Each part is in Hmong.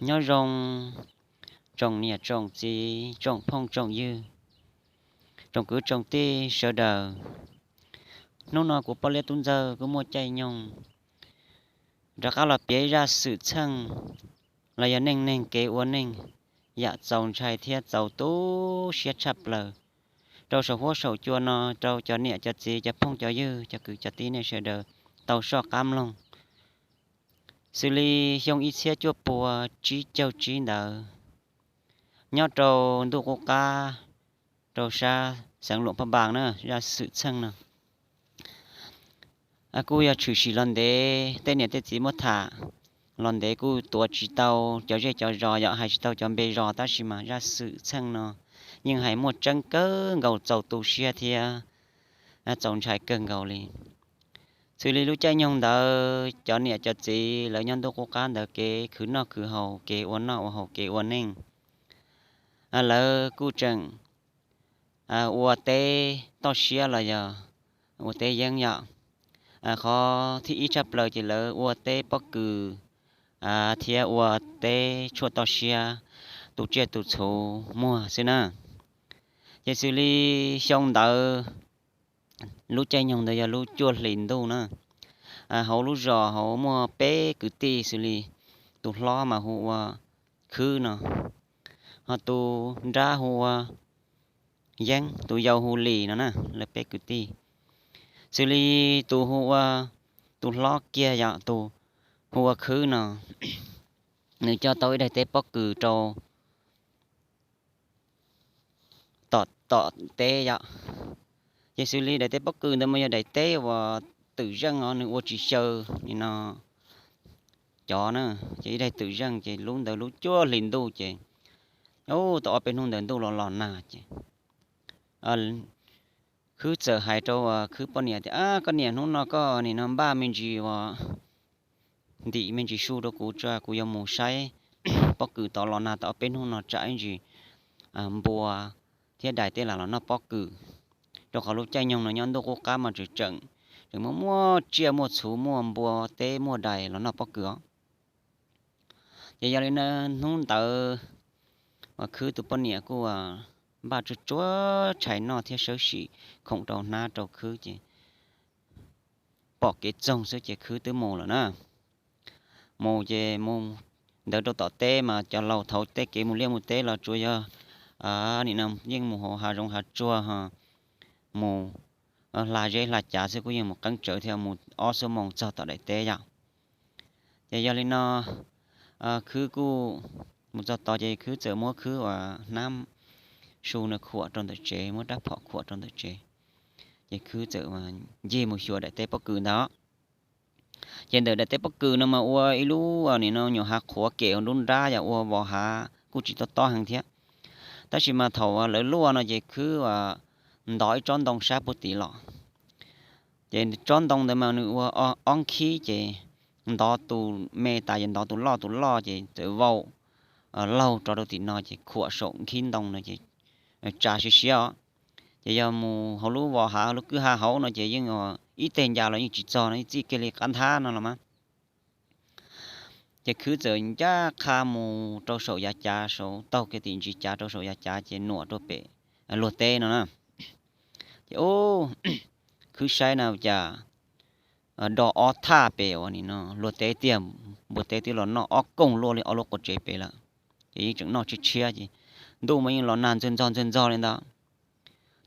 Nyob zoo tsoom niam tsoom txiv, tsoom phooj tsoom ywg, tsoom kwv tsoom tij sawv daws. Hnub no kuv Poj Liab Tub Ntxawg kuj muaj caij nyoog rov qab los piav zaj xwm txheej los yog neej neeg kev ua neej yam txaus ntshai thiab txaus tu siab tshaj plaws rau saum huab saum cua no rau cov niam cov txiv, cov phooj cov ywg, cov kwv cov tij nej sawv daws tau soj qab mloog. Xws li xyoo ib txhiab cuaj pua tsib caug tsib ntawd, nyob rau ntuj qub qab rau sab xeev Luam Phaj Npas na, zaj xwm txheej no kuj yog tshwm sim los ntev, tej niam tej txiv muab tham los ntev kuj tuav tsis tau cov zej cov zos, yog hais tsis tau cov npe zos, tab sis mas zaj xwm txheej no yeej hais muaj tseeb kawg nkaus, txaus tu siab thiab txaus ntshai kawg nkaus li. Xws li lub caij nyoog ntawd cov niam cov txiv lawv nyob ntuj qub qab ntawd kev khwv noj khwv haus, kev ua noj ua haus, kev ua neej, lawv kuj tseem ua teb toj siab los yog ua teb yeeb yom. Qhov thib ib tshaj plaws ces lawv ua teb pob kws thiab ua teb tshuaj toj siab tu tsiaj tu txhu muag xwb na. Ces xws li xyoo ntawd, lub caij nyoog ntawd yog lub cuaj hlis ntuj na, hauv lub zos hauv muaj peb kwv tij, xws li tus hlob mas hu ua Khwb no, ho tus nrab hu ua Yeeb, tus yau hu Lis no na, lawv peb kwv tij. Xws li tus hu ua, tus hlob kiag yog tus hu ua Khwb no, nws coj tau ib daim teb pob kws rau tom teb yom. Ces xws li daim teb pob kws ntawd mas yog daim teb uas twm zeej os, nws ua tsis xyaw li no cov na, ces ib daim twm zeej, ces lub ntawd lub cuaj hlis ntuj ces, tau ob peb hnub ntawd ntuj los los nag ces Khwb txawm hais rau Khwb poj niam tias, Koj niam, hnub no koj nim no npaj me ntsis uas ntim me ntsis su rau kuv tso, kuv yuav mus saib pob kws tod los nag tau ob peb hnub no tsam ib ntsis npua thiab dais tej lam los noj pob kws, rau qhov lub caij nyoog no nyob ntuj qub qab mas tseem, tseem muaj muaj tsiaj muaj txhu, muaj npua teb muaj dais los noj pob kws os. Ces yog li no hnub ntawd uas Khwb tus poj niam kuj npaj tsuag tsuag tshais noj thiab sawb sim khoom rau hnab rau Khwb ces pom kev txoog xwb ces Khwb twb mus lawm na. Mus ces mus ntawd rau tom teb mas cov laus thaud tej kev mus liaj mus teb los tsuas yog nim no yeej mus hauv hav zoov hav tsuag ho mus hla zeb hla cav xwb, kuj yeej mus qeeb tsawv thiab, mus ob xuab moos txog tom daim teb yom. Ces yog li no Khwb kuj mus txog tod ces Khwb txawm muab Khwb uas hnab su no khuam rau ntawm tsev, muab rab phom khuam rau ntawm tsev, ces Khwb txawm ncig mus xyuas daim teb pob kws ntawd. Ces ntawm daim teb pob kws no mas ua ib lub nim no nyuam hav qhuav kem ua nruab nrab, yog ua vos hav kuj tsis tob tob heev thiab. Tab sis mas thaum lawv luaj no ces Khwb ntov ib tsob ntoo sab puag tid los. Ces tsob ntoo ntawd mas nws ua ob nkhib, ces ntov tus me tas ces ntov tus loj, tus loj ces txawm vau laug rov rau tim no ces khuam saum nkhib ntoo no ces tsa siab siab os. Ces yog mus hauv lub vos hav, lub kwj ha hauv no ces yeej ib teg ncas los yeej tsis txog no, yeej txij kiag li qab nthab no los mas. Ces Khwb txawm ncaj qha mus rau saum yav cav, saum taug kiag tim ntsis cav rau saum yav cav ces nuam rau pem luag teb no na. Ces ub, Khwb saib na cas do ob thaj pem uas nim no luag teb tiag, npua teb twb los noj ob koog luaj li ob lub quav tsev pem lawm. Ces yeej tseem noj tshiab tshiab ces ntuj mas yeej los nag ntxuag ntxog ntxuag ntxog li ntawd.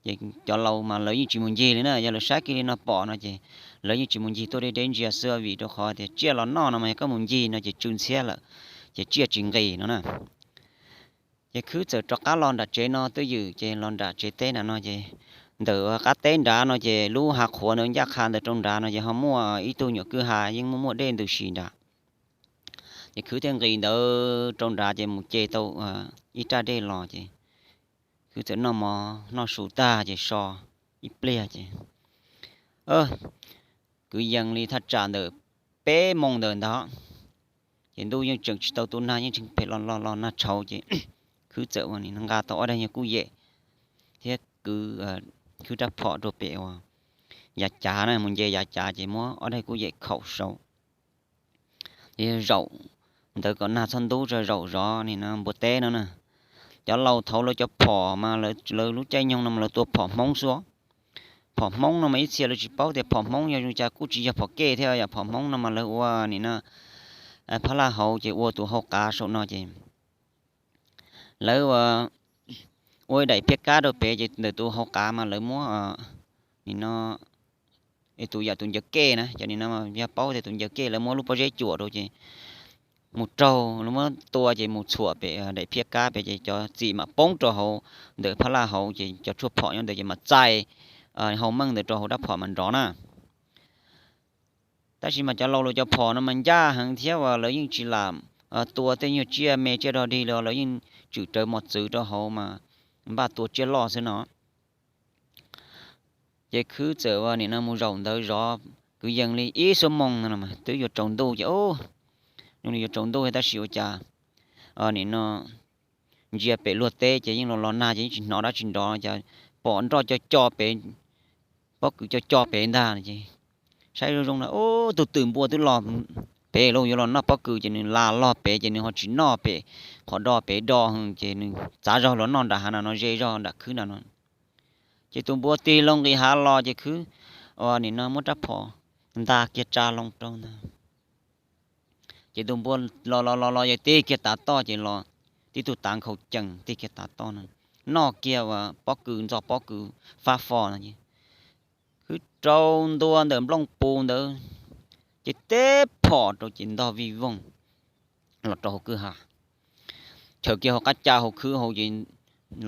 Ces cov laus mas lawv yeej tsis mus ncig li na, yog lawv saib kiag li no pom no ces lawv yeej tsis mus ncig, tuaj deb deb ntsia xwb, vim rau qhov tias tsiaj los noj no mas yog koj mus ncig no ces tsw ntxhiab lawm, ces tsiaj tsis nqis no na. Ces Khwb txawm rov qab los nram tsev no twj ywm, ces los nram tsev teb nram no ces ntawm qab teb nrad no ces lub hav qhuav ntawd ncaj qha ntawd rau nrad no ces ho muaj ib tug nyuam kwj ha yeej muaj muaj dej ntws si nrad. Ces Khwb thiaj nqis ntawd rau nrad ces mus ce tau ib raj dej los ces Khwb txawm noj mov noj su tag ces so ib pliag ces kwv yees li thaj tsam ntawm peb moos ntawm ntawd, ces ntuj yeej tseem tsis tau tu nag, yeej tseem phem los los los nag tshauv ces Khwb txawm nqa tau ob daig nyuag kuj yem thiab kwv Khwb rab phom rau pem uas yav cav na, mus nce yav cav ces muab ob daig kuj yem khaum saud. Ces zaum ntawd kom nag txhob ntub tso zaum zov nim no npua teb no na. Cov laus thaud lawv cov phom mas lawv lub caij nyoog no mas lawv tua phom Hmoob xwb. Phom Hmoob no mas ib txhia lawv tsis paub tias phom Hmoob yog zoo cas, kuj tsis yog phom kej thiab yom. Phom Hmoob no mas lawv ua nim no phab laj hauv ces ua tus hau qav saum no ces lawv ua, ua daim phiab kab rau pem ces ntawm tus hau qav mas lawv muab nim no tus yam tus ncaws kej na, cov nim no yog paub tias tus ncaws kej lawv muab lub pob zeb cuam rau ces mus raug, lawv muab tua ces mus txhuam pem daim phiab kab pem ces cov txim mam poob rau hauv ntawm phab laj hauv ces cov tshuaj phom nyob ntawd ces mam txais hau meej ntawd rau hauv rab phom mas nrov na. Tab sis mas cov laus lawv cov phom no mas ncaj heev thiab uas lawv yeej tsis lam tua tej nyuag tsiaj me tsiaj dog dig li, lawv yeej tsum raws mos txwv rau hauv mas npaj tua tsiaj loj xwb no. Ces Khwb txawm ua nim no mus zaum ntawd zov kwv yees li ib xuab moos no mas twb yuav tsaus ntuj ces zoo li yuav tsaus ntuj tab sis ua cas nim no ntsia pem luag teb ces yeej los los nag ces yeej tsis hnov dab tsi nrov, cas pom nroj co co pem, pob kws co co pem ntag ces saib zoo zoo na, ub, tus twm npua twb los pem los yuav los noj pob kws ces nws la log pem ces nws ho tsis noj pem qhov do pem do ces nws txav zog los noj nram hav no no, ze zog nram khwb nram no. Ces tus npua tig loo nqis hav los ces Khwb ua nim no muab rab phom nta kiag tsa loo rau ntag. Ces tus npua los los los los ces tig kiag tav toj ces los tib tug tav nkhaus cees tig kiag tav toj no, noj kiag ua pob kws ntxo pob kws fab fo no ces Khwb rau ntua ntawm nplooj pus ntawd ces teb phom rau ces ntog vij voog los rau hauv kwj ha. Chaws kiag hauv qab ca hauv khwb hauv ces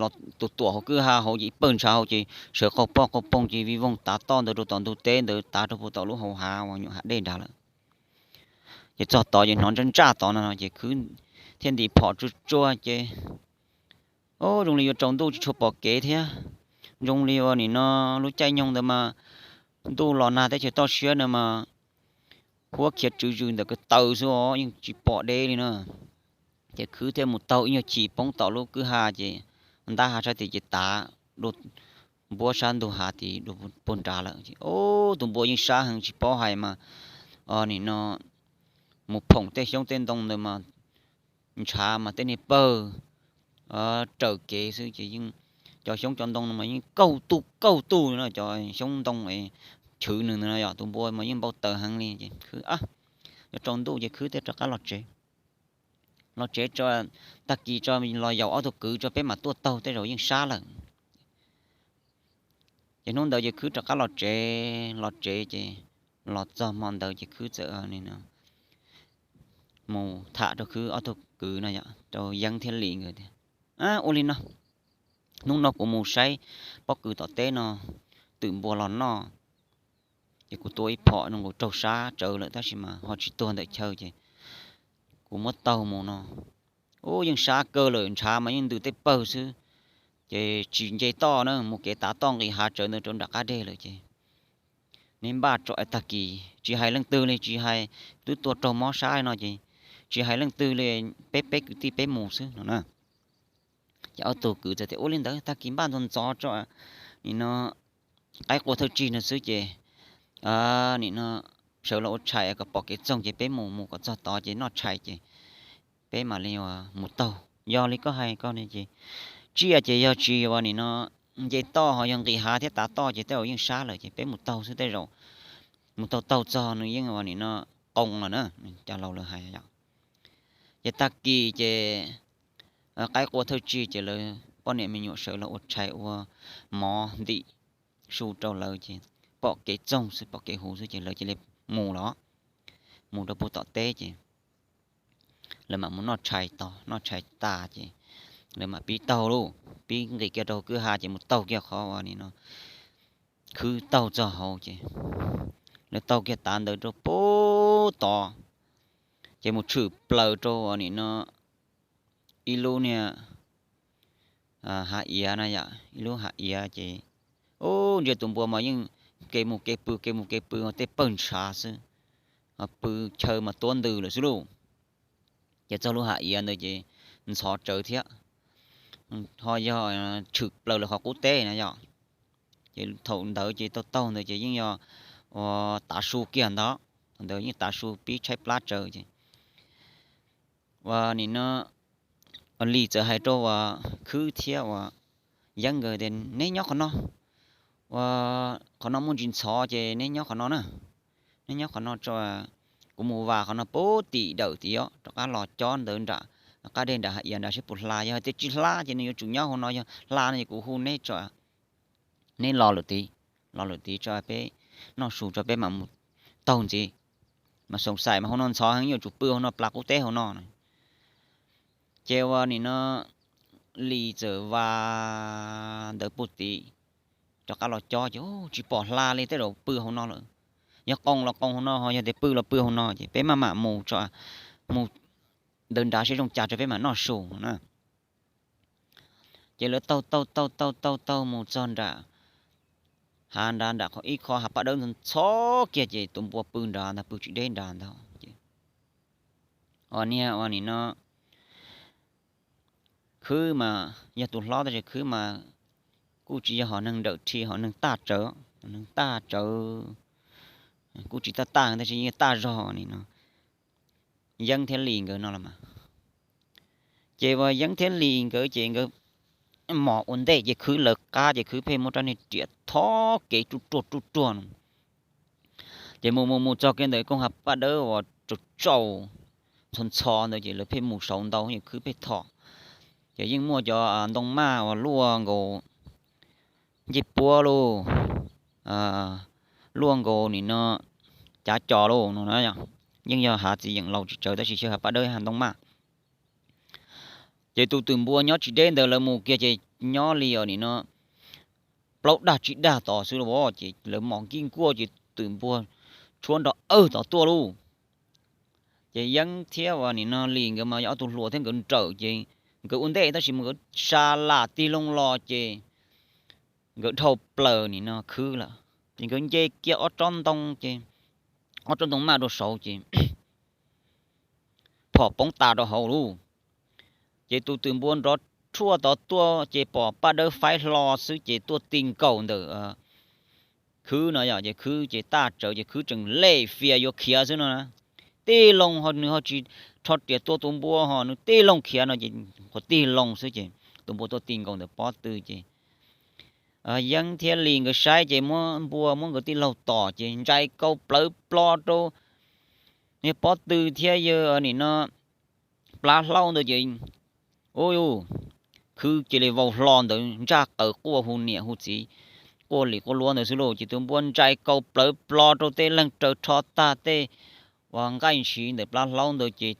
los tuam tuam hauv kwj ha hauv ces ib pawg ntshav hauv ces sawv qaug poj qaug poog ces vij voog tav toj ntawd rau tom ntug teb ntawd tav rau puag tom lub hauv hav uas nyuam hav dej nrad lawm. Ces txog tod ces hnov ntsaj ntsaj tod no ces Khwb thiaj ntim phom tsuag tsuag ces, o, zoo li yuav tsaus ntuj tsis tshua pom kev thiab. Zoo li ua nim no lub caij nyoog ntawd mas ntuj los nag teb chaws toj siab no mas huab khiav tswv zws ntawm ko taw xwb os, yeej tsis pom deb li na. Ces Khwb thiaj mus taug ib nyuag chim poob tom lub kwj ha ces ntab hav sab tid ces tav dua npuab sab ntug hav tid dua puag nrad lawm. Ub, tus npua yeej sab heev tsis paub hais mas, o, nim no mus phoom tej xyoob tej ntoo ntawd mas ntshav mas tej niag pawg raws kev xwb ces yeej, cov xyoob cov ntoo no mas yeej kauj tuj kauj tuj li no, cov xyoob ntoo chwv nws ntawd no yom, tus npua mas yeej npau taws heev li ces Khwb, yuav tsaus ntuj ces Khwb thiaj rov qab los tsev. Los tsev tso, tag kis tso los yaum ob tug kwv tso peb mam tuaj taug tej zaum yeej sab lawm. Ces hnub ntawd ces Khwb rov qab los tsev, los tsev ces los txog hmo ntawd ces Khwb txawm mus tham rau Khwb ob tug kwv no yom, rau Yeeb thiab Lis nkawd tias, ua li no, hnub no kuv mus saib pob kws tom teb no, twm npua los noj, ces kuv tua ib phom no kuv raug sab tsawv lawm tab sis mas ho tsis tuag ntawm chaw ces kuv muab taug mus no. Ub, yeej sab kawg lawm, ntshav mas yeej ntws tej pawg xwb, ces tsis nce toj na, mus kev tav toj nqis hav tsawv ntawd rau nram qab deg lawm ces neb npaj tso tag kis tsis hais leej twg li, tsis hais twb tua raug mob sab no ces tsis hais leej twg li, peb peb kwv tij peb mus xwb no na. Ces ob tug kwv txawm tias ua li ntawd tag kis npaj ntxov ntxov tso, nim no qaib qua thawj tsig no xwb ces nim no sawv los ua tshais kom pom kev txoog ces peb mus, mus kom txog tod ces noj tshais ces peb mam li mus taug. Yog li koj hais koj ne ces tsiaj ces yog tsis ua nim no nce toj ho yog nqis hav thiab tav toj ces tej zaum yeej sab lawm ces peb mus taug xwb tej zaum mus taug taug txog nws yeej ua nim no qoo lawm na, cov laus lawv hais yom. Ces tag kis ces qaib qua thawj tsig ces lawv poj niam me nyuam sawv los ua tshais ua mov ntim su rau lawv ces pom kev txoog xwb, pom kev huv xwb ces lawv cia li mus los, mus rau puag tom teb ces lawv mam mus noj tshais tos, noj tshais tas ces lawv mam pib taug lauj, pib nqis kiag rau kwj ha ces mus taug kiag qhov uas nim no khwb taug txog hauv ces lawv taug kiag tav ntawd rau puag tod ces mus tshwm plaws rau uas nim no ib lub niag hav iav na yom, ib lub hav iav ces ub, ntsia tus npua mas yeej kev mus kev pw kev mus kev pw tej pawg ntshav xwb, pw chaw mas tuab ntws lawm xwb lauj. Ces txog lub hav iav ntawd ces ntxhov tsawv thiab, ho yog tshwm plaws lawm qhov qub teb na yom. Ces thaum ntawd ces taug taug ntawd ces yeej yog ua tav su kiag ntawd, thaum ntawd yeej tav su pib tshaib plab tsawv ces Ua nim no Lis txawm hais rau uas Khwb thiab uas Yeeb nkawd tias, neb nyob qhov no, ua qhov no muaj ntsis ntxhov ces neb nyob qhov no na, neb nyob qhov no tso, kuv mus vas qhov no pub tim dawm tid os, rov qab los cob ntawd nram qab dej nram hav iav nrad seb puas hla, yog hais tias tsis hla ces nws yuav tsum nyob hauv no, yog hla no ces kuv hu neb tso, neb los lawm tid, los lawm tid tso peb noj su tso peb mam mus taug ntxiv, mas xoom xaim mas hauv no ntxhov heev yuav tsum pw hauv no plas qub teb hauv no. Ces ua nim no Lis txawm vas ntawd pub tid, rov qab los cob ces tsis pom hla li, tej zaum pw hauv no lawm. Yog qoos los qoos hauv no, ho yog tias pw los pw hauv no, ces peb maj mam mus tso, mus ntawd nrad seb zoo cas tso peb mam noj su na. Ces lawv taug taug taug taug taug taug mus txog nram hav nrad, nram qhov ib qho hav paj dawb ntxhov kiag ces tus npua pw nrad ntag, pw tsis deb nrad ntag. Ua niag ua nim no Khwb mas yog tus hlob tab sis Khwb mas kuj tsis yog hom neeg nrawm rhi, hom neeg taj tsawv, hom neeg taj tsawv, kuj tsis taj taj tab sis yeej taj zog nim no Yeeb thiab Lis nkawd no los mas. Ces ua Yeeb thiab Lis nkawd ces nkawd mos ua ntej ces Khwb lawv qab ces Khwb pheej muab rab niag riam thob kev ruj ruag ruj ruag no. Ces mus mus mus txog kiag ntawm koog hav paj dawb uas tsaus tsaus ntxhov ntxhov ntawd ces lawv pheej mus saud ntau ces Khwb pheej thom. Ces yeej muaj cov ntoo maj uas luaj nkaus ncej puab lauj, luaj nkaus nim no cav cos lauj no na. Yeej yog hav txiv yeem laus tsis tsawv tab sis xyaw hav paj dawb hav ntoo maj. Ces tus twm npua nyob tsis deb ntawd lawv mus kiag ces nyob li os nim no plaub dag tsib dag tod xwb lauj, ces lawv mos nkij nkuaj ces twm npua tshuab nrov awg tod tuaj lauj. Ces Yeeb thiab uas nim no Lis nkawd mas yog ob tug hluas thiab nkawd nrawm ces nkawd ua ntej tab sis mas nkawd sa lam tig loo los ces nkawd dhau plaws nim no Khwb lawm. Ces nkawd nce kiag ob tsob ntoo ces ob tsob ntoo maj rau saud ces phom poob tas rau hauv lauj. Ces tus twm npua nrov rhuaj tod tuaj ces pom paj dawb faib hlo xwb ces tuaj ti nkaus ntawm Khwb no yom, ces Khwb ces taj tsawv ces Khwb tseem lem fias yuav khiav xwb no na. Tij loo ho nws ho tsis rho riam tua tus npua ho nws tij loo khiav no ces qhuav tig loo xwb ces tus npua tuaj ti nkaus ntawm pob tw ces Yeeb thiab Lis nkawd saib ces muab npua muab nkawd tij laug tom ces ntsais kaus plawv plo rau niag pob tw thiab yawg nim no plab hlaub ntawd ces ub, Khwb cia li vau hlo ntawd ntsaj qaws quaj hu niam hu txiv, quaj lim quaj luab ntawd xwb lauj. Ces tus npua ntsais kaus plawv plo rau tej leeg raws rho tag tej uas nqaij ntshiv ntawm plab hlaub ntawd ces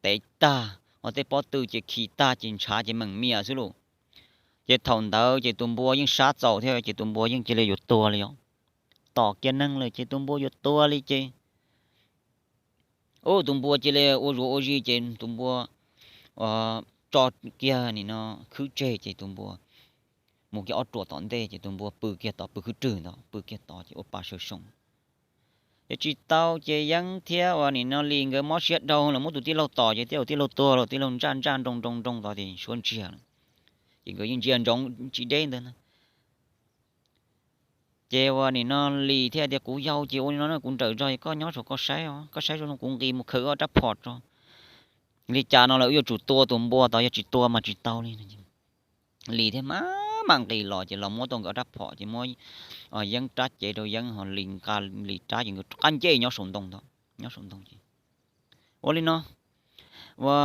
tev tag, ho tej pob tw ces khi tag ces ntshav ces meem mias xwb lauj. Ces thaum ntawd ces tus npua yeej sab txaus thiab ces tus npua yeej cia li yuav tuag li os. Tom kiag neeg lawm ces tus npua yuav tuag li ces ub, tus npua cia li ua zuav ua zis ces tus npua tso kiag nim no Khwb tseg ces tus npua mus kiag ob ruam tom ntej ces tus npua pw kiag tod, pw khwb rwg ntawd, pw kiag tod ces ua pa saw soo. Ces tsis tau ces Yeeb thiab uas nim no Lis nkawd mob siab dhau lawm, muab tus tij laug tom ces tij laug, tij laug tuag los tij laug ntsaj ntsaj nroo nroo nroo tod ces suab ntsiag lawm. Ces nkawd yeej ntsia ntsoov tsis deb ntawd na. Ces uas nim no Lis thiaj tias, kuv yau ces ua li no kuv nrawm zog es koj nyob saum koj saib os, koj saib zoo no kuv nqis mus khaws ob rab phom tso. Li cas no lawm wb yuav tsum tua tus npua tod, yog tsis tua mas tsis tau li. Lis thiaj mam mam nqis los ces los muab tau nkawd ob rab phom ces muab Yeeb rab cev rau Yeeb ho Lis nqa Lis rab ces nkawd rov qab nce nyob saum ntoo ntawd, nyob saum ntoo ces ua li no, ua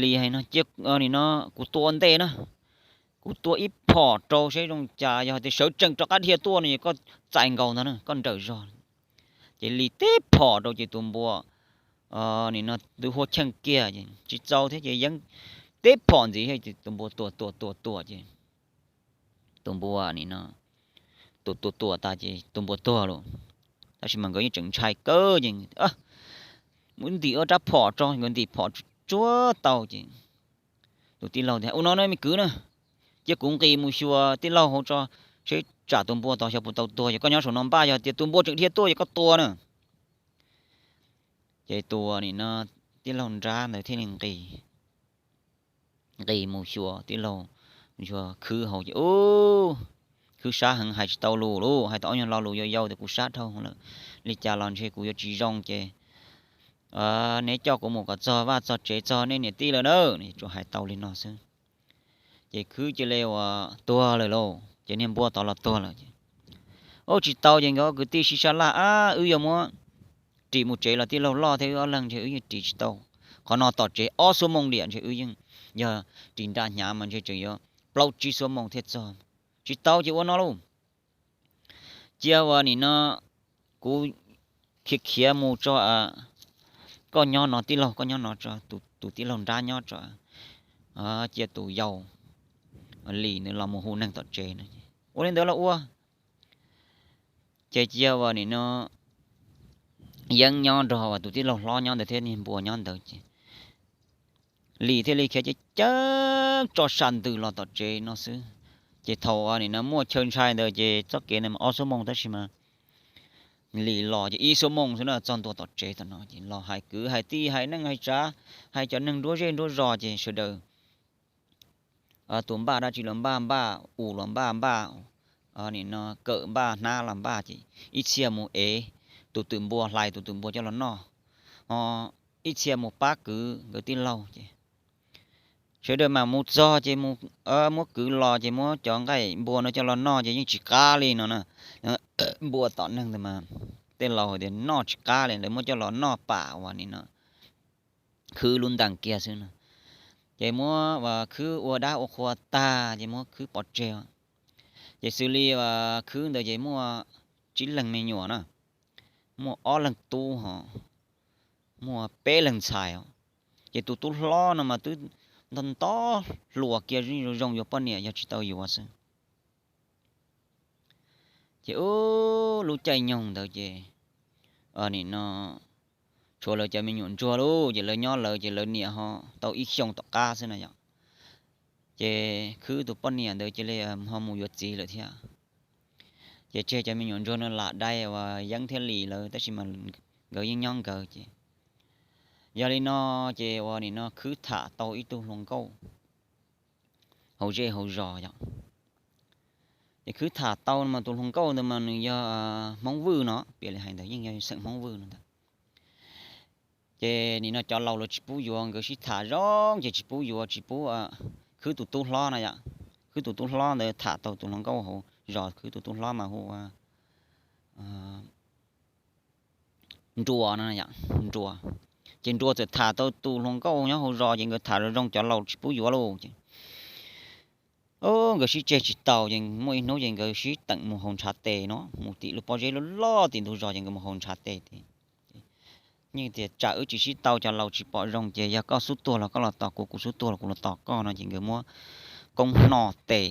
Lis hais no, cia nim no kuv tua ua ntej na, kuv tua ib phom rau seb zoo cas, yog hais tias sawv tsees rov qab dhia tuaj no es koj txais nkaus ntag na, koj nrawm zog. Ces Lis tib phom rau ces tus npua nim no twb huab cheej kiag ces tsis txaus thiab ces Yeeb tib phom ntxiv thiab ces tus npua tuag tuag tuag tuag ces tus npua nim no tua tua tua tas ces tus npua tuag lawm. Tab sis mas nkawd yeej tseem ntshai kawg ces mus ntim ob rab phom tso, nkawd ntim phom tsuag tau ces tus tij laug tias, ua no na me kwv na, cia kuv nqis mus xyuas tij laug hauv tso, seb tsam tus npua tod xyov puas tau tuag, yog koj nyob saum no npaj, yog tias tus npua tseem dhia tuaj yog koj tua na. Ces tus nim no tij laug nrab ntawd thiaj li nqis, nqis mus xyuas tij laug, xyuas khwb hauv ces ub, khwb sab heev, hais tsis tau lus lauj, hais tau ob nyuag lo lus yau yau tias kuv sab dhau lawm, li cas los ntshe kuv yuav tsis zoo ces neb coj kuv mus kom txog vaj txog tsev txog nej niam tij lawm na. Tsuas hais tau li no xwb ces khwb cia li ua tuag lawm lauj, ces niag npua tod los tuag lawm. Ua tsis tau ces nkawd ob kwv tij sib sab laj, ab, wb yuav muab ris mus tsev los tij laug loj thiab wb ob leeg ntshe wb yeej ris tsis tau. Qhov no tom tsev ob xuab moos diam ntshe wb yeej, yog ris nra hnyav mas ntshe tseem yuav plaub tsib xuab moos thiaj txog. Tsis tau ces ua no lauj, cia ua nim no kuv khiav khiav mus tso, koj nyob no tij laug, koj nyob no tso, tus tij laug nrab nyob tso, cia tus yau Lis nws los mus hu neeg tom tsev no. Ua li ntawd los ua. Ces cia ua nim no Yeeb nyob nrog tus tij laug hlob nyob ntawd thiab niag npua nyob ntawd ces Lis thiaj li khiav ceev ceev tso sa ntws los tom tsev no xwb. Ces thaum nim no muaj chaw ntshai ntawd ces txoj kev ntawd mas ob xuab moos tab sis mas Lis los ces ib xuab moos xwb na txog ntua tom tsev tom no ces los hais kwv hais tij hais neej hais tsav, hais cov neeg nruab zej nruab zos ces sawv daws tus npaj dab tsi los npaj, npaj us los npaj, npaj nim no kawm npaj hnab los npaj ces ib txhia mus ev tus twm npua, hlais tus twm npua coj los noj, ho ib txhia mus pab kwv nkawd tij laug ces sawv daws mam mus txog ces muab kwv los ces muab cov nqaij npua no coj los noj ces yeej tsis qab li no na. Npua tom neeg ntawd mas tej laus hais tias noj tsis qab li, lawv muab coj los noj pam uas nim no khwb lub ntees kiag xwb no. Ces muab khwb ua dab ua qhua tag ces muab khwb pov tseg. Ces xws li khwb ntawd ces muaj tsib leeg me nyuam na, muaj ob leeg tub ho muaj peb leeg ntxhais os. Ces tus tub hlob no mas twb nto nto hluas kiag zoo zoo yuav poj niam yog tsis tau yuav xwb. Ces ub lub caij nyoog ntawd ces nim no tshuav lawv cov me nyuam ntsuag lauj, ces lawv nyob lawv ces lawv niam ho tau ib xyoos tom qab xwb na yom. Ces khwb tus poj niam ntawd cia li ho mus yuav txiv lawm thiab. Ces tseg cov me nyuam ntsuag no lam dai uas Yeeb thiab Lis lawv tab sis mas nkawd yeej nyob nkawd ces. Yog li no ces uas nim no khwb tham tau ib tug hluas nkauj hauv zej hauv zos yom. Ces khwb tham tau no mas tus hluas nkauj ntawd mas nws yog Hmoob Vwj no, piav li hais ntawd yeej yog xeem Hmoob Vwj no ntag. Ces nim no cov laus lawv tsis pub yuav, nkawd sib tham zoo ces tsis pub yuav, tsis pub khwb tus tub hlob na yom. Khwb tus tub hlob ntawd tham tau tus hluas nkauj hauv zos, khwb tus tub hlob mas hu ua Nruas no, Nruas. Ces Nruas txawm tham tau tus hluas nkauj nyob hauv zos ces nkawd tham zoo zoo cov laus tsis pub yuav lauj ces nkawd sib tseg tsis tau ces muaj ib hnub ces nkawd sib teem mus haus ntshav tes no, mus tim lub pob zeb loj loj tim ntug zos ces nkawd mus haus ntshav tes. Yeej tias tsam wb tsis sib tau cov laus tsis pom zoo ces yog koj xub tuag los koj los tos kuv, kuv xub tuag los kuv los tos koj no ces nkawd muab koob hno tes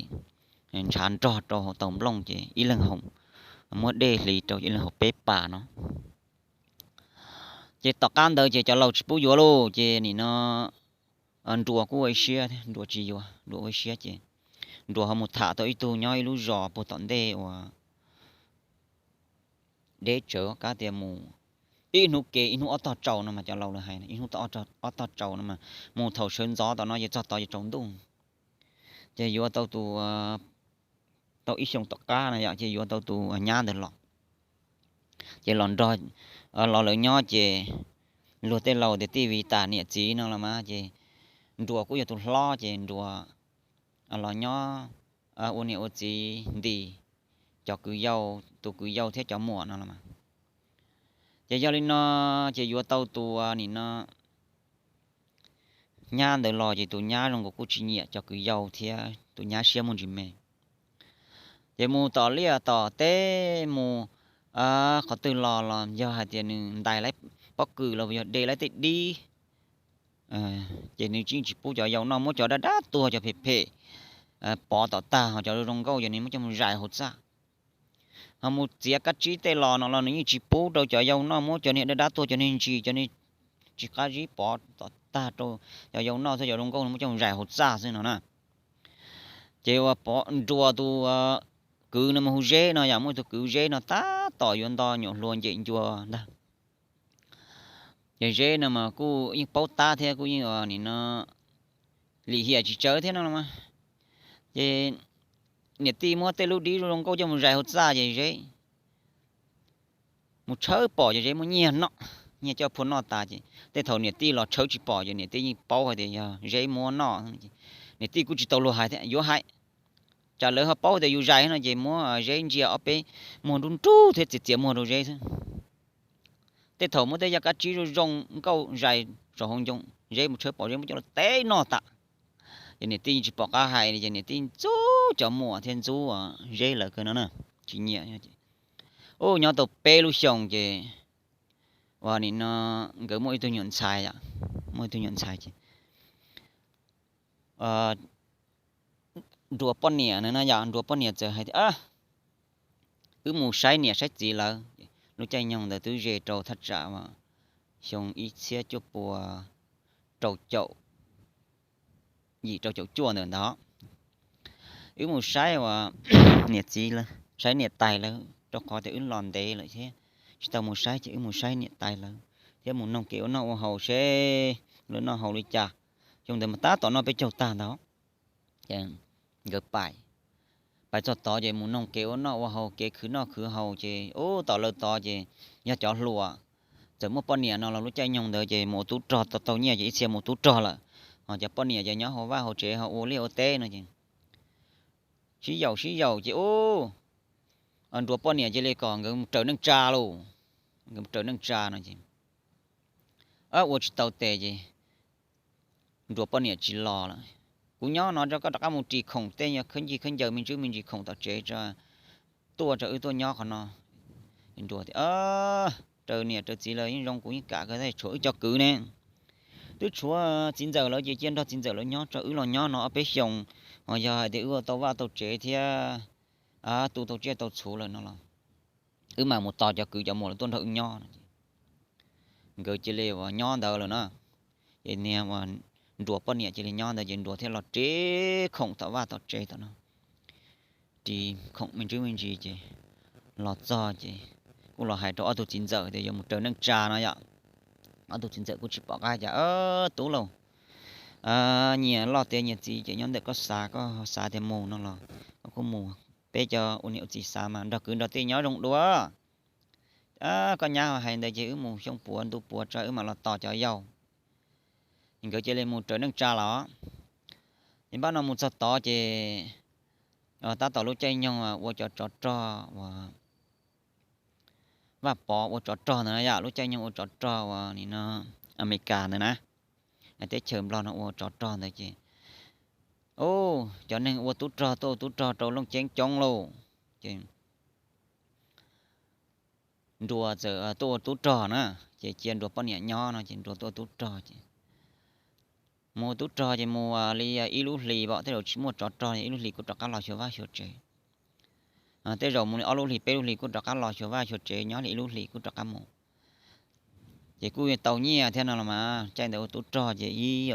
ntshav nrog rau hauv taus nplooj ces ib leeg haus, muab dej hliv rau ib leeg haus peb pas no. Ces tom qab ntawd ces cov laus tsis pub yuav lauj ces nim no Nruas kuj ua ib siab, Nruas tsis yuav, Nruas ua ib siab ces Nruas ho mus tham tau ib tug nyob ib lub zos puag tom ntej uas deb tsawv, kab tias mus ib hnub ke ib hnub ob tog tsaus no mas cov laus lawv hais ib hnub ob tog tsaus no mas mus thaum sawv ntxov tom no ces txog tod ces tsaus ntuj. Ces yuav tau tus, tau ib xyoos tom qab no yom, ces yuav tau tus nyab ntawd los. Ces los nrog, los lawv nyob ces luag tej laus tias tij vim tas niam txiv no los mas ces Nruas kuj yog tus hlob ces Nruas los nyob ua niam ua txiv nti cov kwv yau, tus kwv yau thiab cov muam no los mas. Ces yog li no ces yuav tau tus nim no nyab ntawd los ces tus nyab zoo nkaus kuj tsis nyiam cov kwv yau thiab tus nyab siab muaj ntsis me. Ces mus tom liaj tom teb mus qhov twg los los yog hais tias nws ntais laib pob kws los yog de laib tej dib ces nws yeej tsis pub cov yau noj, muab cov dab dab tuag cov phem phem pov tom tag, ho cov zoo nkauj ces nws muab coj mus zais hauv txaj. Ho mus txiav kab tsib tej los no los nws yeej tsis pub rau cov yau noj, muab cov niag dab dab tuag, cov niag ntsis, cov niag tsis qab zib pov tom tag rau cov yau noj, txog cov zoo nkauj nws muab coj mus zais hauv txaj xwb no na. Ces ua pov Nruas tus kwv no mas hu Zeb no yom, muaj tus kwv Zeb no tab tom yuav nto nyuam hlua ncem ncua ntag. Ces Zeb no mas kuj yeej paub tab thiab kuj yeej nim no lim hiam tsis tsawv thiab no los mas. Ces niam tij muab tej lub dib zoo nkauj coj mus zais hauv txaj ces Zeb mus tshawb pom ces Zeb muab nyiag noj. nyiaj coj phua noj tas ces tej thaum niam tij los tshawb tsis pom ces niam tij yeej paub hais tias yog Zeb muab noj. Niam tij kuj tsis tau luag hais thiab, yuav hais, tsam lawv ho paub tias yus zais no ces muab Zeb ntsia ob peb muag nrub nrub thiab txiav txiav muag rau Zeb xwb. Tej thaum muab tej yaj kab tsib zoo zoo nkauj zais saum hauv ncoo, Zeb mus tshawb pom Zeb muab coj los teb noj tas. Ces niam tij tsis pom qab hais ces niam tij ntxub cov muam thiab ntxub Zeb lawv kawg no na, tsis nyiam. Ub, nyob tau peb lub xyoos ces ua nim no nkawd muaj ib tug nyuam ntxhais, muaj ib tug nyuam ntxhais ces Nruas poj niam no na yom, Nruas poj niam txawm hais tias, wb mus saib niam saib txiv lawv. Lub caij nyoog ntawd twb ze rau thaj tsam xyoo ib txhiab cuaj pua rau caum yim rau caum cuaj ntawm ntawd. Wb mus saib uas niam txiv, saib niam tais lawv, rau qhov tias wb los ntev lawm thiab tsis tau mus saib ces wb mus saib niam tais lawv thiab mus noog kev ua noj ua haus seb lawv noj haus li cas. Xyoo ntawd mas tab tom noj peb caug tag ntawd. Nkawd pais, pais txog tod ces mus noog kev ua noj ua haus, kev khwv noj khwv haus ces ub, tom lawv tod ces yog cov hluas, txawm muaj poj niam no los lub caij nyoog ntawd ces mus ua tub rog tau, tau nyiaj ces ib txhia mus ua tub rog lawm. Ho cov poj niam ces nyob hauv vaj hauv tsev ho ua liaj ua teb no ces sib yaum sib yaum ces ub, Nruas poj niam cia li kom nkawd mus raws neej tsa lauj. Nkawd mus raws neej tsa no ces ua tsis tau tes ces Nruas poj niam tsis los lawm. Kuv nyob no tso, koj rov qab mus ris khoom tej khawb ncig khawb ncaws me ntsis me ntsis khoom tom tsev tso, tuaj tso, wb tuaj nyob qhov no. Nruas tias, raws niam raws txiv lawv yeej zoo, kuv yeej kam kawg, tab sis tshuav wb cov kwv ne. Twb tshuav txiv ntxawm lawv ces cia nrog txiv ntxawm lawv nyob tso, wb los nyob no ob peb xyoos, ho yog hais tias wb ua tau vaj tau tsev thiab tu tau tsiaj tau txhu lawm no los wb mam mus tos cov kwv cov muam lawv tuaj nrog wb nyob no. Nkawd cia li uas nyob ntawd lawm na. Ces niag uas Nruas poj niam cia li nyob ntawd ces Nruas thiaj los ris khoom tom vaj tom tsev tom no, ris khoom me ntsis me ntsis ces los txog ces kuj los hais rau ob tug txiv ntxawm tias yuav mus raws neej tsa no yom. Ob tug txiv ntxawm kuj tsis pom qab cas, tub lauj, nyias loj tiav nyias txiv ces nyob ntawm koj xav, koj xav tias mus no los koj kuj mus. Peb cov ua niam ua txiv xav mas nrog kwv nrog tij nyob zoo dua. Koj nyab ho hais ntawd ces wb mus xyoo puav ntu puav tso wb mam los tos cov yau. Nkawd cia li mus raws neej tsa los. Ces npaj no mus txog tod ces tab tom lub caij nyoog ua cov tsov rog uas Vaj Pov ua tsov rog ntawd na yom, lub caij nyoog ua tsov rog uas nim no Amelikas ntawd na, teb chaws Nplog no ua tsov rog ntawd ces, u, cov neeg ua tub rog tuaj ua tub rog rau Looj Ceeb coob lauj. Ces Nruas txawm tuaj ua tub rog na, ces cia Nruas poj niam nyob no ces Nruas tuaj ua tub rog ces mus ua tub rog ces mus li ib lub hlis pom tej zaum tsis muaj tsov rog, ib lub hlis kuj rov qab los xyuas vaj xyuas tsev. Tej zaum mus li ob lub hlis peb lub hlis kuj rov qab los xyuas vaj xyuas tsev, nyob li ib lub hlis kuj rov qab mus. Ces kuj tau nyiaj thiab no los mas, caij ntawd ua tub rog ces ib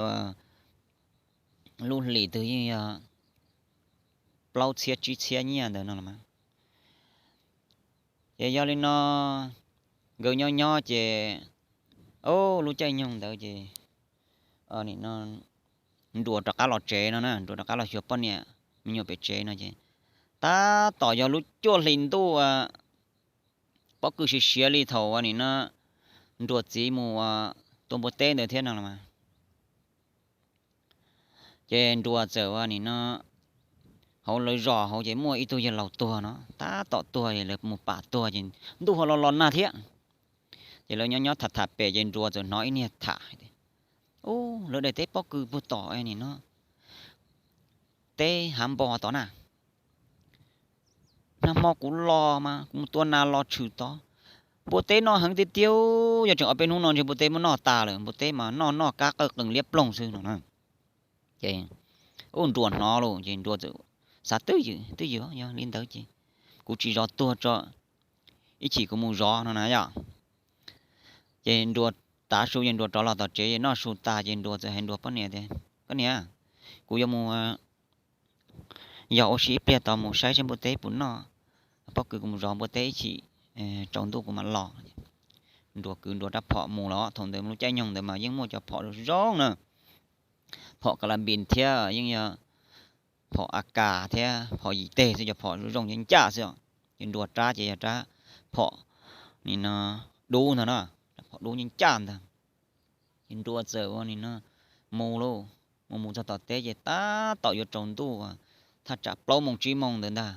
lub hlis twg yeej yog plaub txhiab tsib txhiab nyiaj ntawd no los mas. Ces yog li no nkawd nyob nyob ces, u, lub caij nyoog ntawd ces nim no Nruas rov qab los tsev no na, Nruas rov qab los xyuas poj niam me nyuam pem tsev no ces tab tom yog lub cuaj hlis ntuj pob kws siav siav li thaum nim no Nruas txiv mus tua npua teb ntawd thiab no los mas. Ces Nruas txawm ua nim no hauv lawv zos hauv ces muaj ib tug yawg laus tuag no, tab tom tuag es lawv mus pam tuag ces ntuj ho los los nag thiab. Ces lawv nyob nyob tham tham pem ces Nruas txawm hnov ib niag tham hais tias, u, lawv daim teb pob kws puag tom nim no teb hav npo tod na, nag hmo kuv los mas kuv mus tua nas los tshwm tod, npua teb noj heev tiag tiag, yog tseem ob peb hnub no ntshe npua teb muab noj tas lawm, npua teb mas noj noj kab qawj qees liab ploog xwb no na. Ces, u, Nruas hnov lawm ces Nruas txawm xav, twj ywm, twj ywm, yog li ntawd ces kuv tsis zov tuag tso, ib chim kuv mus zov no na yom. Ces Nruas tav su ces Nruas rov los tom tsev noj su tas ces Nruas txawm hais Nruas poj niam tias, koj niam, kuv yuav mus yog ua si ib pliag tod mus saib seb npua teb puas noj pob kws, kuv mus zov npua teb ib chim tsaus ntuj kuv mam los. Nruas kwv Nruas rab phom mus los, thaum ntawd lub caij nyoog ntawd mas yeej muaj cov phom zoo zoo na, phom ka la npis thiab yeej yog phom a kas thiab phom yim teg xwb, cov phom zoo zoo ncaj xwb. Ces Nruas rab ces yog rab phom nim no dub ntag na, rab pom dub nyob ncaj ntag. Ces Nruas txawm ua nim no mus lauj, mus mus txog tom teb ces tab tom yuav tsaus ntuj, thaj tsam plaub moos tsib moos ntawd ntag.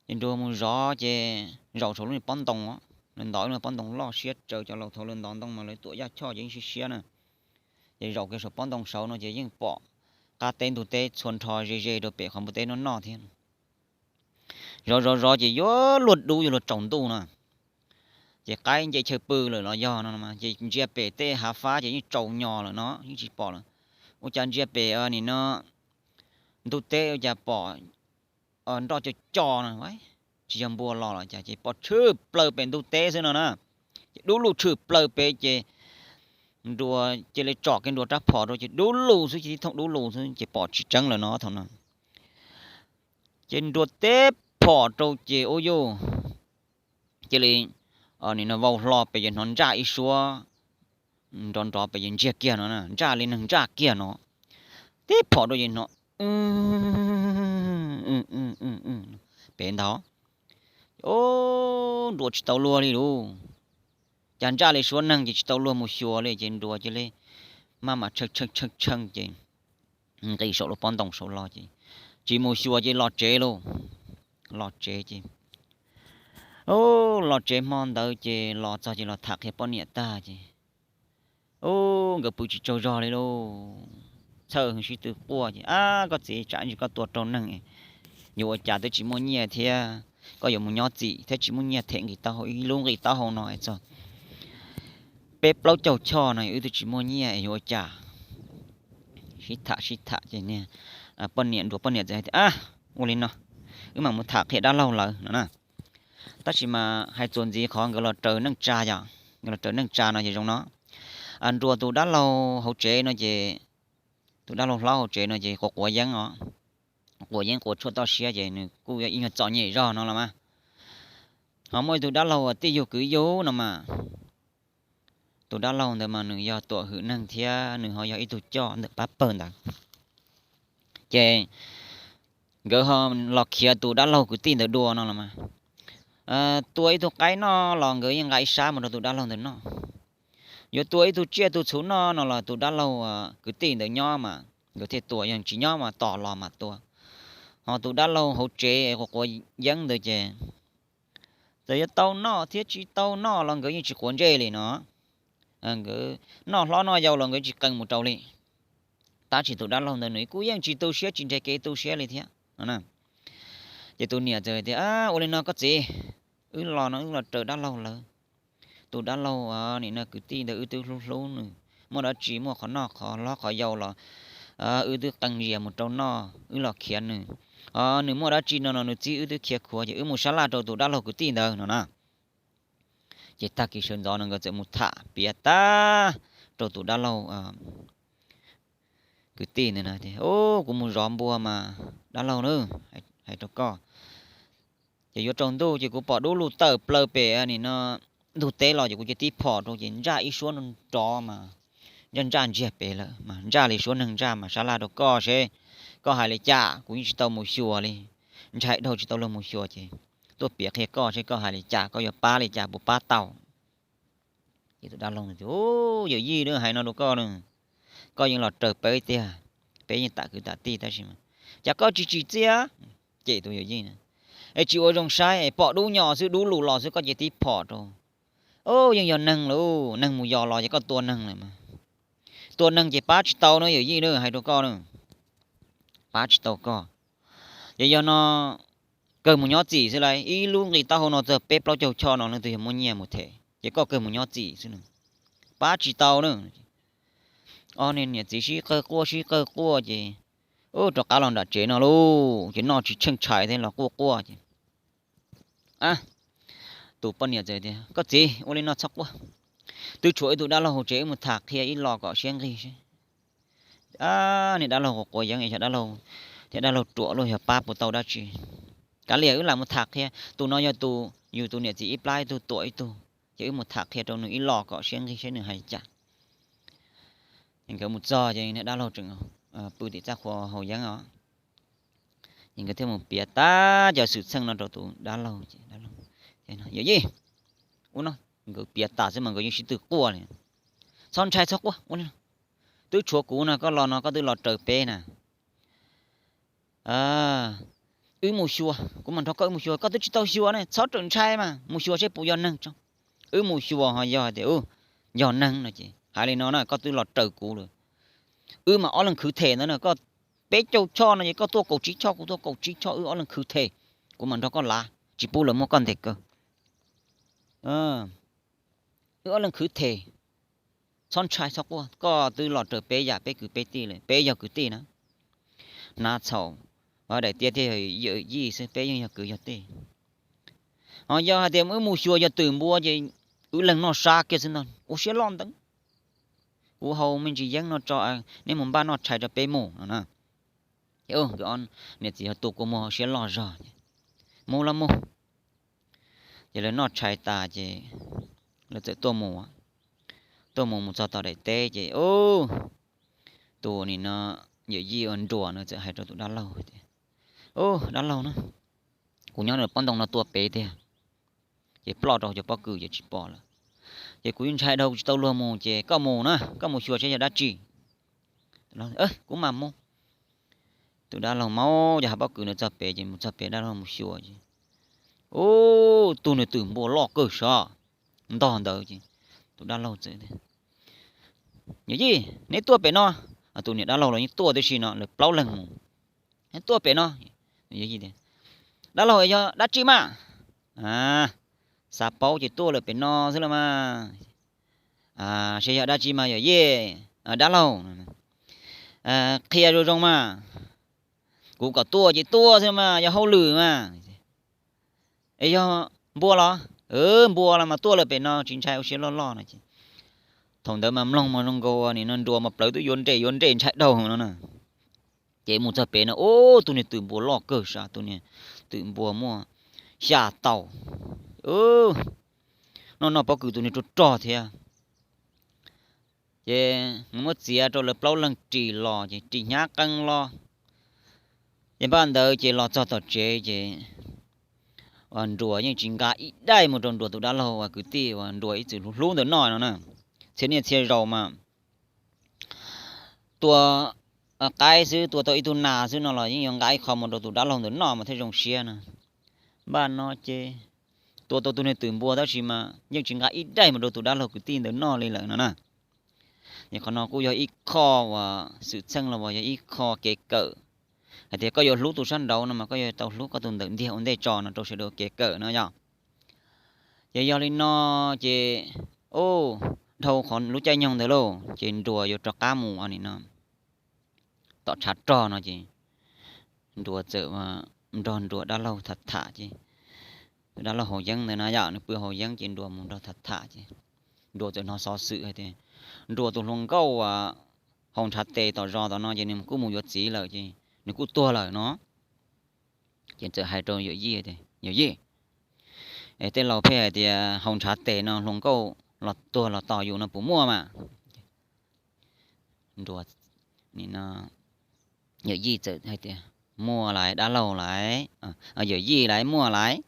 Ces Nruas mus zov ces zaum saum lub pob ntoo, lawv ntov lub pob ntoo loj siab tsawv, cov laus thaum lawv ntov ntoo mas lawv tuam yaj choj ces yeej siab siab na. Ces zaum kiag saum pob ntoo saud no ces yeej pom qab teb ntug teb txhua nrho ze ze rau pem qhov npua teb noj noj thiab. Zov zov zov ces yuav luag dub yuav luag tsaus ntuj no, ces qaib nce chaw pw lawm los yog no ces ntsia pem tej hav fab ces yeej tsaus nyos lawm no yeej tsis pom lawm. Ua cas ntsia pem nim no ntug teb ua cas pom nroj co co no, tsis yog npua los los cas ces pom tshwm plaws pem ntug teb xwb no na. Ces dub lug tshwm plaws pem ces Nruas cia li tsom kiag Nruas rab phom rau ces dub lug xwb, cia li thooj dub lug xwb ces pom tsis tseeb lawm no thaum no. Ces Nruas teb phom rau ces ua yuj cia li nim no vau hlo pem ces hnov ntsaj ib suab nrov nrov pem ces ntsiag kiag no, ntsaj li neeg ntsaj kiag no. Teb phom rau ces hnov pem ntag. Nruas tsis tau luag li lauj, cas ntsaj li suab neeg ces tsis tau luag mus xyuas li ces Nruas cia li maj mam tshee tshee tshee ces nqis saum lub pob ntoo saud los ces tsis mus xyuas ces los tsev lauj. Los tsev ces los tsev hmo ntawd ces los txog ces los tham qhia poj niam tag ces nkawd pw tsis tsaug zog li lauj. Txhawj heev sib tw quaj ces, Ab, koj txiv, tsam ntsis koj tua raug neeg, yuav ua cas twb tsis muaj nyiaj thiab, koj yuav mus nyob txim thiab tsis muaj nyiaj them nqi taub hau, ib lub nqi taub hau no txog peb plaub caug choj no wb twb tsis muaj nyiaj es yuav ua cas? Sib tham sib tham ces poj niam, Nruas poj niam txawm hais tias, Ab, ua li no, wb mam mus tham qhia dab laug lawv no na. Tab sis mas hais txuas ntxiv qhov nkawd los raws neej tsa yom, nkawd los raws neej tsa no ces zoo no. Nruas tus dab laug hauv tsev no ces, tus dab laug hlob hauv tsev no ces quav quav yeeb os, quav yeeb quav tshuaj toj siab ces nws kuj yog ib nyuag txom nyem zog no los mas. Ho muaj ib tug dab laug uas tij yug kwv yug no mas, tus dab laug ntawd mas nws yog tuam hwm neeg thiab nws ho yog ib tug coj ntawm pab pawg ntawd. Ces nkawd ho los khiav tus dab laug kwv tij ntawd dua no los mas, tua ib tug qaib noj los nkawd yeej nqa ib sab mus rau tus dab laug ntawd noj. Yuav tua ib tug tsiaj tus txhuv noj no los tus dab laug kwv tij ntawd nyob mas nkawd thiaj tua, yog tsis nyob mas tos los mas tua. Ho tus dab laug hauv tsev quav quav yeeb ntawd ces txawm yuav tau noj thiab tsis tau noj los nkawd yeej tsis quav ntsej li no. Nkawd noj hlob noj yau los nkawd tsis qee mus rau li. Tab sis tus dab laug ntawd nws kuj yeej tsis tu siab tsis nres kev tu siab li thiab no. Ces tus niam txawm tias, Ua li no koj txiv, wb los no wb los raws dab laug lawv. Tus dab laug nim no kwv tij ntawd wb twb hlub hlub nws, muaj dab tsi muaj qhov noj qhov hlob qhov yau los wb twb qee zias mus rau noj, wb los khiav nws. Nws muaj dab tsi no no nws txib wb twb khiav khuav ces wb mus sab laj rau tus dab laug kwv tij ntawd no na. Ces tag kis sawv ntxov no nkawd txawm mus tham piav tag rau tus dab laug kwv tij ntawd na, Kuv mus zov npua mas dab laug na, hais rau koj, ces yuav tsaus ntuj ces kuv pom dub lug tawm plaws pem nim no ntug teb los ces kuv cia tib phom rau ces ntsaj ib suab nrov mas ntsaj ntsaj ntsiag pem lawm mas ntsaj li suab neeg ntsaj mas sab laj rau koj seb koj hais li cas, kuv yeej tsis tau mus xyuas li. Ntshai dhau tsis tau luag mus xyuas ces tuaj piav qhia koj seb koj hais li cas, koj yuav pab li cas puas pab tau. Ces tus dab laug, Yawm yij, hais no rau koj na, koj yeej los raws peb tiag, peb yeej tam kwv tam tij tab sis mas cas koj tsis tsim txiaj. Ces tus yawm yij, Es tsis ua zoo saib es pom dub nyos xwb, dub lug los xwb koj cia tib phom rau. Yeej yog neeg lauj, neeg mus yos los ces koj tua neeg lawm mas. Tua neeg ces pab tsis tau na yawm yij na, hais rau koj na, pab tsis tau koj. Ces yog no kawg mus nyob txim xwb lauj, ib lub nqi taub hau no txog peb plaub caug choj no leej twg yog muaj nyiaj mus them ces koj kawg mus nyob txim xwb na, pab tsis tau na. Ob niag niam txiv sib qawg quaj sib qawg quaj ces rov qab los nram tsev no lauj, ces noj tsis tsheej tshais thiab los quaj quaj ces tus poj niam txawm tias, Koj txiv, ua li no txhob quaj, twb tshuav ib tug dab laug hauv tsev, wb mus tham qhia ib lo kom siab nqig seb. Niag dab laug quav quav yeeb es xyov dab laug thiab dab laug ruam luaj yog pab puas tau dab tsi. Kav liam, wb lam mus tham qhia, tus no yog tus yus tus niam txiv ib plab ib tug tuam ib tug, ces wb mus tham qhia rau nws ib lo kom siab nqig seb nws hais li cas. Ces nkawd mus txog ces niag dab laug tseem pw tim txaj qhua haus yeeb os. Ces nkawd thiaj mus piav tag cov xwm txheej no rau tus dab laug. Yawm yij, ua no, Nkawd piav tas xwb mas nkawd yeej sib tw quaj li. Txhob ntshai txhob quaj, twb tshuav kuv no, koj los no koj twb los raws peb na. Wb mus xyuas, kuv mam nrog koj wb mus xyuas, koj twb tsis tau xyuas ne, txhob rawm ntshai mas mus xyuas seb puas yog neeg tso. Wb mus xyuas ho yog tias yog neeg no ces hais li no na, koj twb los raws kuv lawm. Wb mas ob leeg khwv them ntawd na, koj peb caug choj no ces koj tuaj kaum tsib choj, kuv tuaj kaum tsib choj, wb ob leeg khwv them, kuv mam nrog koj lav, tsis pub lawv muab koj ntes kaw. Wb ob leeg khwv them, txhob ntshai txhob quaj, koj twb los raws peb yam peb kwv peb tij lawm, peb yog kwv tij na. Hnav txhaum, daim tiab thiaj yog yawm yij xwb, peb yeej yog kwv yog tij. Ho yog hais tias wb mus xyuas yog twm npua ces wb leeg noj sab kiag xwb ntag, ua siab loj ntawd. Kuv haus me ntsis yeeb no tso, neb mus npaj noj tshais rau peb mus no na. Ces niam txiv ho tu kua muag siab loj zog, mus los mus. Ces lawv noj tshais tas ces lawv txawm tuaj mus, tuaj mus mus txog tom daim teb ces tus nim no yawm yij ua nruas no txawm hais rau tus dab laug tias, Dab laug na, kuv nyob pob ntoo no tua pem tiag, ces ploj rau cov pob kws ces tsis pom lawm. Ces kuv ntshai dhau kuv tsis tau luag mus ces koj mus na, koj mus xyuas seb yog dab tsi. Kuv mam mus. Tus dab laug maub cov hav pob kws ntawd txog pem ces mus txog pem dab laug mus xyuas ces, ub, tug niag twm npua loj kawg sav, ntog ntawd ces tus dab laug txawm, Yawm yij, neb tuaj pem no. Tus niam dab laug los yeej tuaj tib si no, lawv plaub leeg mus. Neb tuaj pem no. Dab laug, yog dab tsi mas? Xav paub ces tuaj lawm pem no xwb los mas. Seb yog dab tsi mas yawm yij, dab laug, qhia zoo zoo mas. Kuv kom tuaj ces tuaj xwb mas, yog hauj lwm mas. Es yog npua los? Npua los mas tuaj lawm pem no, tsis ntshai, ua siab loj loj no ces. Thaum ntawd mas mloog mas zoo nkaus nim no nruas mas plawv twb yuav nres yuav nres ntshai dhau no na. Ces mus txog pem no, ub, tus niag twm npua loj kawg sav, tus niag twm npua muaj xya tau. Noj noj pob kws tus niag rog rog thiab. Ces nws muab txiav rau lawv plaub leeg ris los ces ris hnyav qees los. Ces npaj ntawd ces los txog tom tsev ces uas nruas yeej tsis nqa ib daim mus rau nruas tus dab laug uas kwv tij uas nruas ib txwm hlub hlub ntawd noj no na. Txhia niaj txhia zaus mas tua qaib xwb, tua tau ib tug nas xwb no los yeej yuav nqa ib qho mus rau tus dab laug ntawd noj mas thiaj zoo siab na. Npaj no ces tua tau tus niag twm npua tab sis mas yeej tsis nqa ib daim mus rau tus dab laug kwv tij ntawd noj li lawm no na. Es qhov no kuj yog ib qho uas xwm txheej los uas yog ib qho kev kawm hais tias koj yuav hlub tus sab nraud no mas koj yuav tau hlub koj tus ntawm ntiag ua ntej tso no rau sawv daws kev kawm no yog. Ces yog li no ces, u, dhau qhov lub caij nyoog ntawd lauj ces nruas yuav rov qab mus nim no tom tshav rog no ces nruas txawm nrog nruas dab laug tham tham ces, tus dab laug haus yeeb ntawd na yom, nws pw haus yeeb ces nruas mus nrog tham tham ces nruas txawm hnov xov xwm hais tias nruas tus hluas nkauj uas haus ntshav tes tom zos tom no ces nws kuj mus yuav txiv lawm ces nws kuj tuag lawm no. Ces txawm hais rau yawm yij tias, Yawm yij, tej laus pheej hais tias haus ntshav tes no hluas nkauj los tuag los tos yus no puas muaj mas? Nruas, nim no yawm yij txawm hais tias, Muaj lawm dab laug lawm, yawm yij lawm, muaj lawm.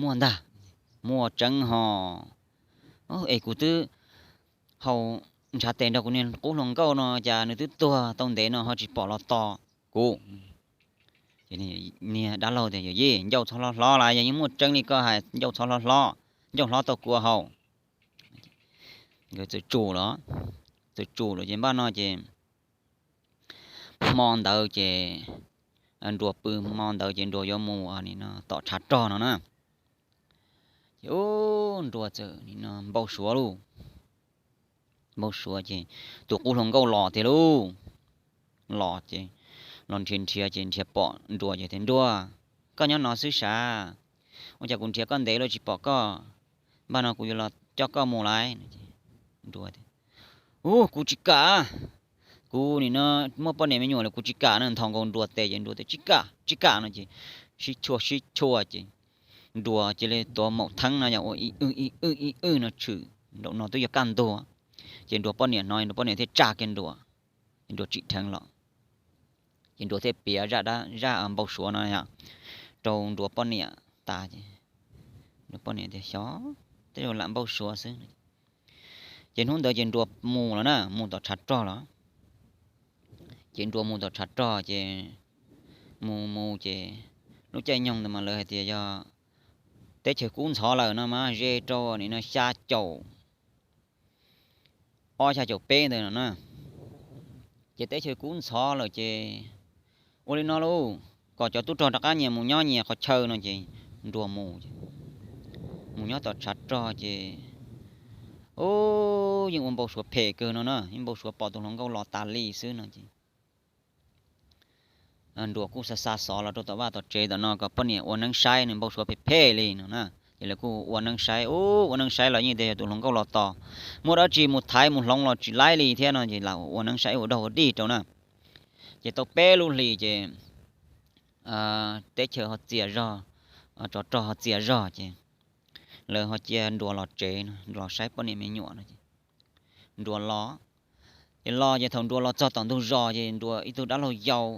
Muaj ntag, muaj tseeb ho. Es kuv twb haus ntshav tes nrog kuv niag qub hluas nkauj no cas nws twb tuag tau ntev no ho tsis pom los tos kuv. Niag dab laug tias, Yawm yij, ncauj txhob hlob hlob lawm, yog yeej muaj tseeb li koj hais ncauj txhob hlob hlob, ncauj hlob tau kua haus. Nkawd txawm tsum los, txawm tsum lawm ces npaj no ces hmo ntawd ces nruas pw, hmo ntawd ces nruas yuav mus nim no tom tshav rog no na. Ces ub, nruas txawm nim no npau suav lauj, npau suav ces tus qub hluas nkauj los tiag lauj. Los ces los nrhiav nrhiav ces nrhiav pom nruas ces tias, Nruas, koj nyob no xwb sav? Ua cas kuv nrhiav koj ntev lawm tsis pom koj, npaj no kuv yuav los coj koj mus lawm. Nruas tias, Ub, kuv tsis kam, kuv nim no muaj poj niam me nyuam lawm kuv tsis kam no. Nthos nkaus nruas tes ces nruas tias, Tsis kam, tsis kam no ces sib chua sib chua ces nruas cia li tuav maum theeb no yog ua ib wj ib wj ib wj no tshwm nraum no twb yuav kaj ntug. Ces nruas poj niam hnov, nruas poj niam thiaj tsa kiag nruas, nruas tsim dheev los. Ces nruas thiaj piav zaj npau suav no rau nruas poj niam tas ces Poj niam tias xyov, tej zaum lam npau suav xwb. Ces hnub ntawd ces Nruas mus lawm na, mus tom tshav rog lawm. Ces Nruas mus tom tshav rog ces mus mus ces lub caij nyoog ntawd mas lawv hais tias yog teb chaws kub ntxhov lawm no mas ze rau nim no xya caum ob xya caum peb ntawd no na. Ces teb chaws kub ntxhov lawm ces ua li no lauj, kom cov tub rog rov qab nyias mus nyob nyias qhov chaw no ces Nruas mus, mus nyob tom tshav rog ces, u, yeej ua npau suav phem kawg no na, yeej npau suav pom tus hluas nkauj los tas li xwb no ces Nruas kuj xa xa xov los rau tom vaj tom tsev tom no kom poj niam ua neeb saib, nws npau suav phem phem li no na. Ces lawv kuj ua neeb saib, u, ua neeb saib los yeej tias yog tus hluas nkauj los tos, muaj dab tsi mus thaiv mus hloov los tsis laib li thiab no ces lam ua neeb saib ua dog ua dig rau na. Ces tau peb lub hlis ces teb chaws ho txias zog, tsov rog ho txias zog ces lawv ho cia Nruas los tsev no, Nruas los saib poj niam me nyuam no. Nruas los, ces los ces thaum Nruas los txog tom ntug zos ces Nruas ib tug dab laug yau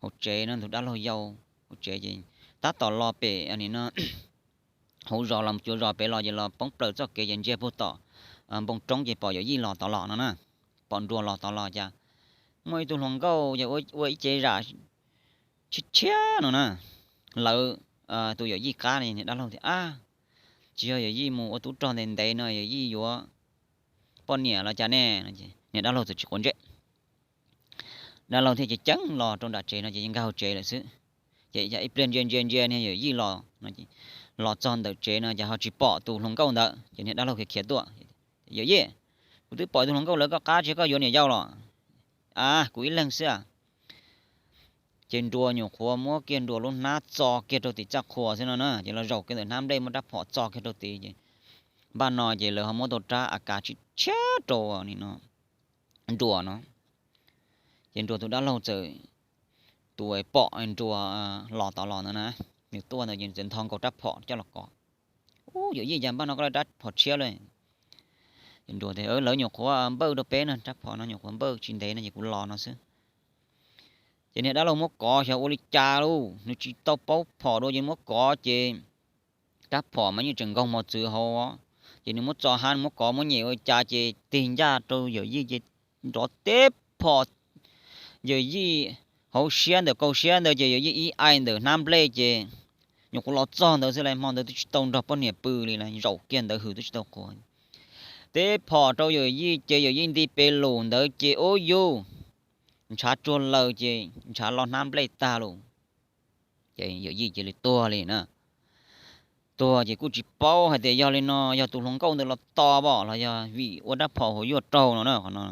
hauv tsev no, tus dab laug yau hauv tsev ces tab tom los pem nim no hauv zos los cuav zos pem los ces los poob plaws txoj kev ces ntsia puag tom npoo roob ces pom yawm yij los tod los no na, pom Nruas los tod los cas muaj ib tug hluas nkauj ces ua ib ce zam tshiab tshiab no na, lawv tus yawm yij qab li. Niag dab laug tias, ab, tsis yog yawm yij mus ua tub rog ntev ntev no yawm yij yuav poj niam los cas ne? Niag dab laug txawm tsis quav ntsej. Dab laug thiaj ceev ceev los rau nram tsev no ces nkag hauv tsev lawm xwb. Ces ib pliag ntsia ntsia ntsia niag yawm yij los, los txog ntawm tsev no ces ho tsis pom tus hluas nkauj ntawd ces niag dab laug khiav khiav tuaj. Yawm yij, kuv twb pom tus hluas nkauj lawv koj qab, tsis yog koj yuav niam yau los? A, kuv ib leeg xwb. Ces Nruas nyuam qhuav muab kiag Nruas lub hnab txo kiag rau tim txaj qhua xwb no na, ces los zaum kiag ntawm hnab nplej muab rab phom txo kiag rau tid ces npaj no ces lawv ho muab tau rab AK tshiab tshiab rau Nruas no. Ces Nruas tus dab laug txawm, tus pom Nruas los tod los ntawd na, nws tuaj ntawd ces txawm ntho nkaus rab phom coj los kov. Ub, yawm yij, cas npaj no koj rab phom tshiab lawm? Nruas tias, lawv nyuam qhuav npawj rau peb no, rab phom no nyuam qhuav npawj tsis ntev no ces kuv los no xwb. Ces niag dab laug muab kov xyov ua li cas lauj, nws tsis tau paub phom dua ces muab kov ces rab phom mas yeej tseem nkaug mos txwv hauv, ces nws muab txo hab, nws muab kov muab nyem ua li cas ces tig ncaj rau yawm yij ces nrov teb phom yawm yij hauv siab ntawm kaum siab ntawd ces yawm yij ib aim ntawm hnab nplej ces nyuam qhuav los txog ntawd xwb lauj, hmo ntawd twb tsis tau nrog poj niam pw li lauj, zaum kiag ntawd hwm twb tsis tau qhuav. Teb phom rau yawm yij ces yawm yij nti pes lus ntawd ces ub yus ntshav tsuag laws ces ntshav lo hnab nplej tag lauj. Ces yawm yij cia li tuag li na. Tuag ces kuj tsis paub hais tias yog li no yog tus hluas nkauj ntawd los tos pom los yog vim ua rab phom huv yuaj raug no na, qhov no.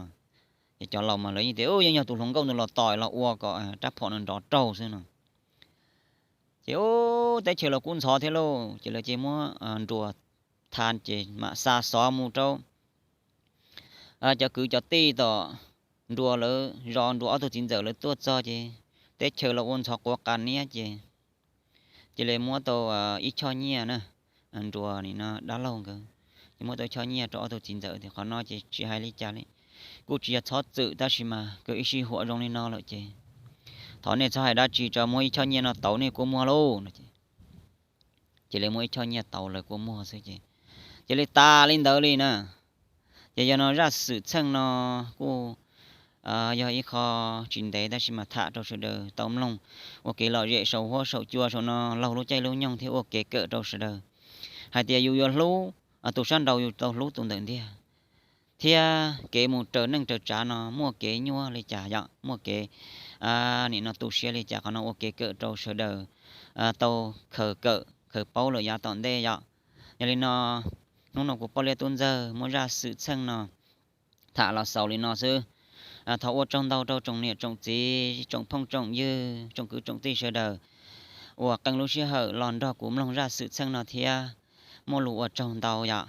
Ces cov laus mas lawv yeej tias yeej yog tus hluas nkauj ntawd los tos los ua kom rab phom no nrov raug xwb no. Ces ub, teb chaws los kub ntxhov thiab lauj, ces lawv ces muab Nruas tha ces mam xa xov mus rau cov kwv cov tij tom Nruas lawv zos, Nruas ob tug txiv ntxawm lawv tuaj txog ces teb chaws los ua ntxhov quav qas niab ces cia li muab tau ib choj nyiaj na, Nruas nim no dab laug nkawd ces muab tau ib choj nyiaj rau ob tug txiv ntxawm tias qhov no ces tsis hais li cas li, kuj tsis yog txhob txwm tab sis mas kawg ib sij huam zoo li no lawm ces thov nej txhob hais dab tsi tso, muab ib choj nyiaj no tauv nej kua muag lauj no ces cia li muab ib choj nyiaj tauv lawv kua muag xwb ces cia li tas li ntawd li na. Ces yog no zaj xwm txheej no kuj yog ib qho tsis ntev tab sis mas tham rau sawv daws tau mloog ua kev lom zem saum huab saum cua saum no laug lub caij lub nyoog thiab ua kev kawm rau sawv daws hais tias yus yuav hlub tus sab nraud yus tau hlub tus ntawm ntiag, thiab kev mus raws neej raws tsav no muaj kev nyuaj li cas yom, muaj kev nim no tu siab li cas, qhov no ua kev kawm rau sawv daws tau khaws kawm khaws paub lawm yav tom ntej yom. Yog li no hnub no kuv Poj Liab Tub Ntxawg muab zaj xwm txheej no tham los xaus li no xwb. Thov ua tsaug ntau rau tsoom niam tsoom txiv, tsoom phooj tsoom ywg, tsoom kwv tsoom tij sawv daws uas qee lub sij hawm los nrog kuv mloog zaj xwm txheej no thiab. Muaj lus ua tsaug ntau yom.